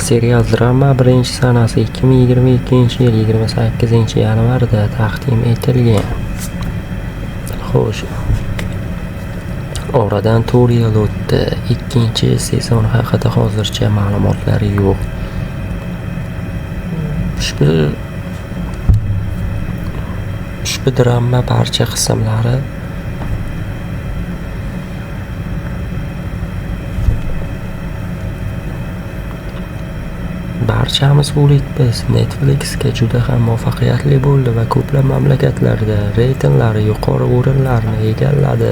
Serial drama birinchi sanasi 2022-yil 28-yanvarda taqdim etilgan. Xo'sh, oradan 4 yil o'tdi. Ikkinchi sezon haqida hozircha ma'lumotlar yo'q. Ushbu drama barcha qismlari Barchamiz o'likmiz Netflix'ga juda ham muvaffaqiyatli bo'ldi va ko'plab mamlakatlarda reytinglari yuqori o'rinlarni egalladi.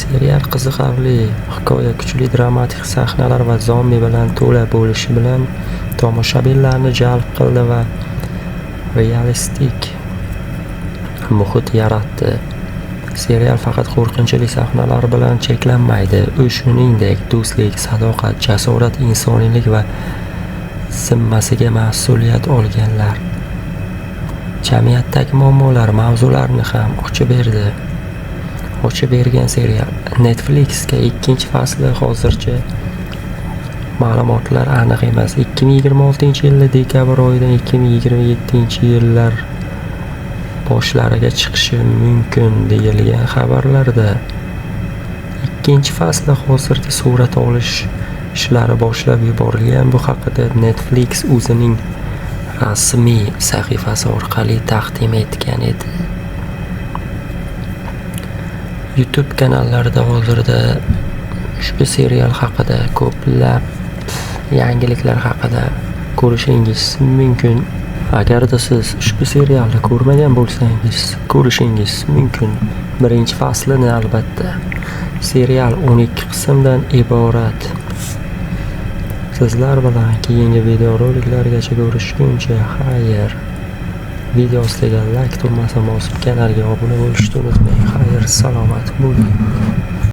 Serial qiziqarli hikoya, kuchli dramatik sahnalar va zombi bilan to'la bo'lishi bilan tomoshabinlarni jalb qildi va realistik muhit yaratdi. Serial faqat qo'rqinchli sahnalar bilan cheklanmaydi. U shuningdek do'stlik, sadoqat, jasorat, insoniylik va zimmasiga mas'uliyat olganlar jamiyatdagi muammolar mavzularini ham ochib berdi. Ochib bergan serial. Netflix'ga ikkinchi fasli hozircha ma'lumotlar aniq emas. 2026-yilda dekabr oyidan 2027-yillar boshlariga chiqishi mumkin deyilgan xabarlarda. Ikkinchi fasli hozirda surat olish ishlari boshlab yuborilgan. Bu haqida Netflix o'zining rasmiy sahifasi orqali taqdim etgan edi. YouTube kanallarida hozirda ushbu serial haqida ko'plab yangiliklar haqida ko'rishingiz mumkin. Agarda siz ushbu serialni ko'rmagan bo'lsangiz, ko'rishingiz mumkin. Birinchi faslini albatta. Serial 12 qismdan iborat. Sizlar bilan keyingi videoroliklargacha ko'rishguncha xayr. Video ostiga like tugmasini bosib, kanalga obuna bo'lishni unutmang. Xayr, salomat bo'ling.